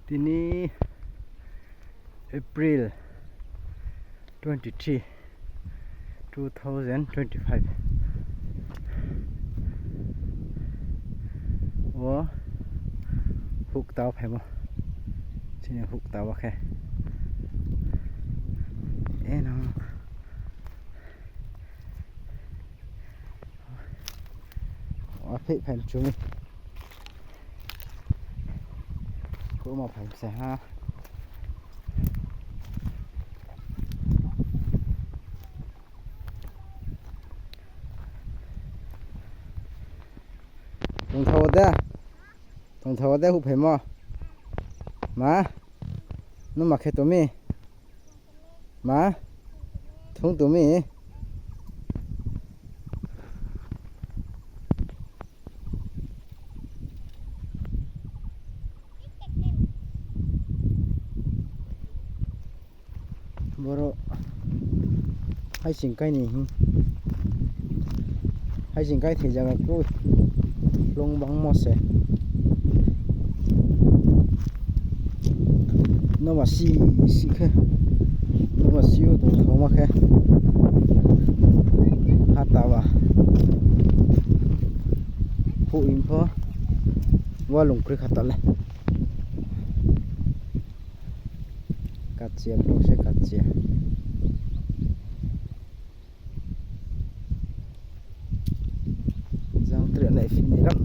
ທີນີ້ April twenty-three, two thousand twenty-five. ໂອ້ ຫຸກເຕົາໄປບໍ່? ຊິຫຸກເຕົາ ໂອເຄ ເອເນາະ. ອາເພະແຜ່ນຈຸມີ ໂກມາແຜ່ນສະຫາ ຕ້ອງເທົ່າແຕ່ ຕ້ອງເທົ່າແຕ່ຫຸບໃຫ້ໝໍ ມາ ໜູມາເຄໂຕມີ. ມາ ທຸງຕູມີ ໂບໂຣ ໄຫຊິງໄກນີ້ ໄຫຊິງໄກເທຈາກກູ ລົງບັງມໍເຊ ນະວາຊີ ຊິເຄ ນະວາຊີ ໂຕເຂົ້າມາແຄ່ ຫາຕາວາ ພູອິນໂພ ວາລຸງຄຣິກ ຫາຕາແລ ກາເຈຍ ໂປຣເຊກກາເຈຍ. Yang teriak naik sini kan.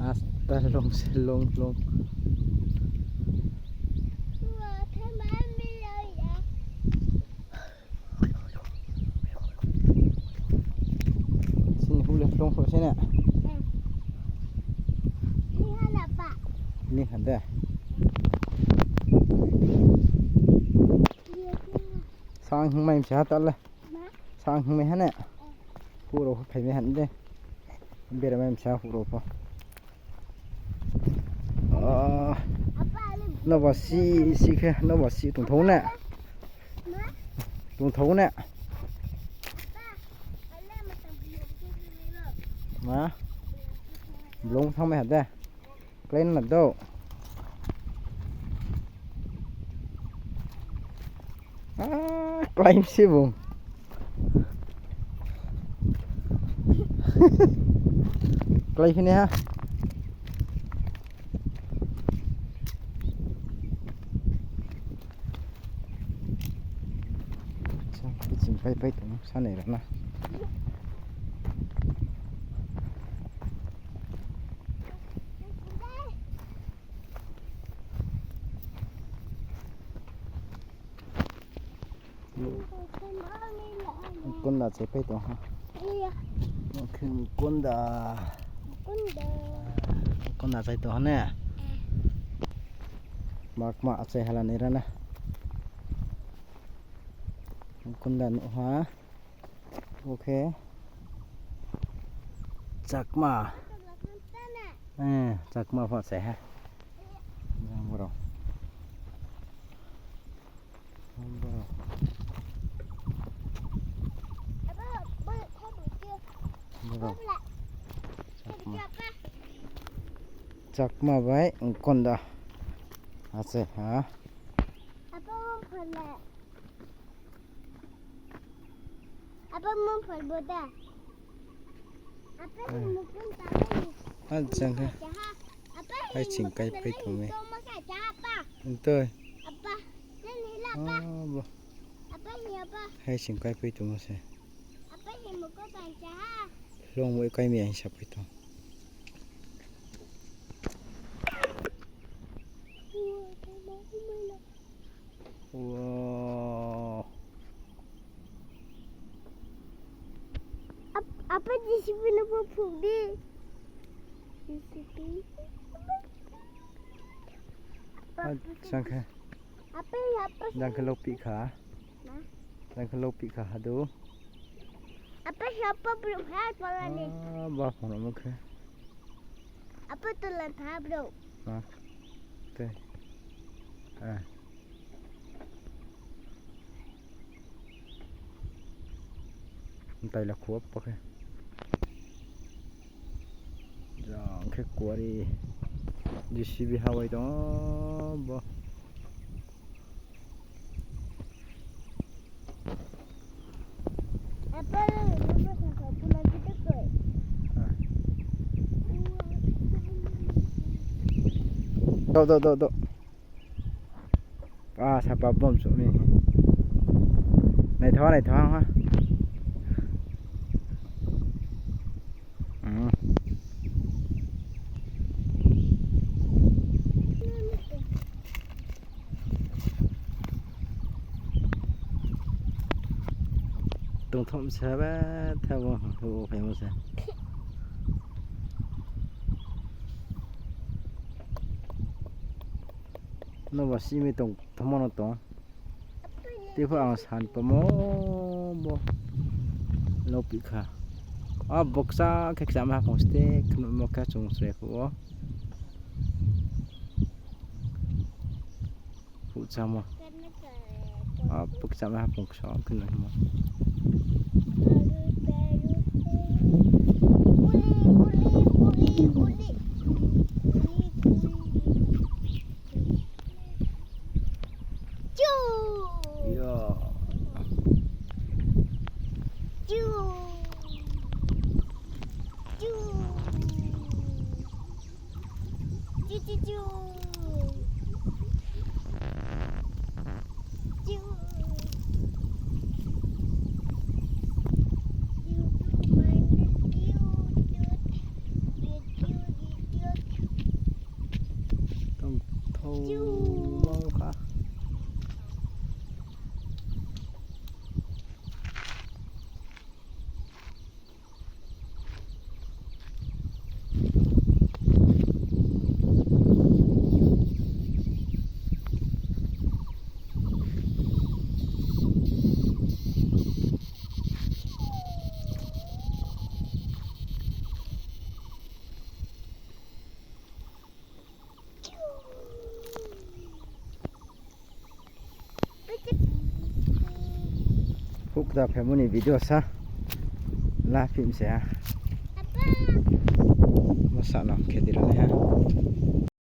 Asta long, long, long. ຊິຫຸເລັກລົງໂພດໃຊ່ແນ່ ນີ້ຫັ້ນແຫຼະປະ ນີ້ຫັ້ນເດີ້ ສ້າງຫຶງໃໝ່ຊະຕັດເລີຍ ສ້າງຫຶງໃໝ່ຫັ້ນແຫຼະ ຫຸໂຣໄປແມ່ຫັ້ນເດ້ ເບດໃໝ່ຊະຫຸໂຣພໍ. ເອີ ນະວາຊີ ຊິເຄ ນະວາຊີ ຕົງໂທນແນ່ ຕົງໂທນແນ່ ມາ ລົງທາງແມ່ຫັ້ນເດ້ ເກລັນນະໂດ ອາ ໄກລຊິບຸງ ໄກລຂຶ້ນນີ້ຮະ ຊິໄປ ໄປຕົງຊັ້ນນີ້ລະນະ. ກົນດາໃສ່ໄປຕໍ່ຮະ ໂອເຄ ກົນດາ ກົນດາໃສ່ຕໍ່ຫັ້ນແນ່ ມາກມາໃສ່ຫັ້ນລະນີ້ລະນະ ກົນດາໂນຮາ ໂອເຄ ຈັກມາ ເອີ ຈັກມາພໍໃສ່ຮະ ຍັງບໍ່ດອກ ຍັງບໍ່ດອກ ບໍ່ດອກ ຈັກມາ ຈັກມາໄວ້ກ່ອນດາ ອາເຊ ຮະ ອາເປະມັນເພິ່ນແຫຼະ ອາເປະມັນເພິ່ນບໍ່ໄດ້ ອາເປະມັນເພິ່ນຕາໄດ້ ອັນຈັ່ງກະ ອາເປະ ໄປຊິງໄກໄປຕົງນີ້ ໂຕມາກະຈາປະ ອັນເຕີຍ ອາປະ ນັ້ນນີ້ລະປະ ອາເປະ ອາປະ ໄປຊິງໄກໄປຕົງໃສ່ ອາເປະ ເຫັນໝູກະປານຈາ ລົງໄວ້ໄກແມ່ນສັບໄປຕົງ ວ້າວ ອາ ອາປະ ຈີຊີປີນະພວກຜູກດີ ຈີຊີປີ ອາ ສັງເກດ Apa, apa sih? Jangan kelopi kah? Nah. Jangan kelopi kah, aduh. Apa siapa belum hat malah nih? Ah, bah, mana mungkin? Apa tuh lan ha, bro? Nah. Teh. Ah. ໄປລະຄວບປະເຄີ ຢ່າງແຄ່ກົວດີ ຈີຊີບີ ຫາໄວ້ຕ້ອງບໍ່ ໂຕະ ໂຕະ ໂຕະ ໂຕະ. ປາສະປາບອມສຸມີ ໃນທໍ່ ໃນທໍ່ຮະ ອືມ ຕົງຖົມແຊບແທ້ບໍ່ ໂອ ໄປໝົດແຊ. ນະວ່າຊິມີຕົງທຳມະນະຕົງ ທີ່ພວກອັງສານປະມໍບໍ່ ໂລປິຄາ ອາ ບົກຊາ ເຄັກຊາມາພອງສະເຕກ ຂະໜົມມໍແຄຊົງເສໂຄ ພຸດຊາມາ ອາ ບົກຊາມາພອງສອງ ຂະໜົມມໍ Cu. Yo. Cu. Cu. Cu, cu, cu. Cu. Cu, cu, mana cu, cu. Cu, cu, cu, cu. ຕ້ອງໂທເວົ້າຄະ. ພຸກຕາແພມື້ນີ້ວິດີໂອຊະ ລາຟິມເສຍ ມາສະເນາະ ແຄ່ດີແລ້ວນະ.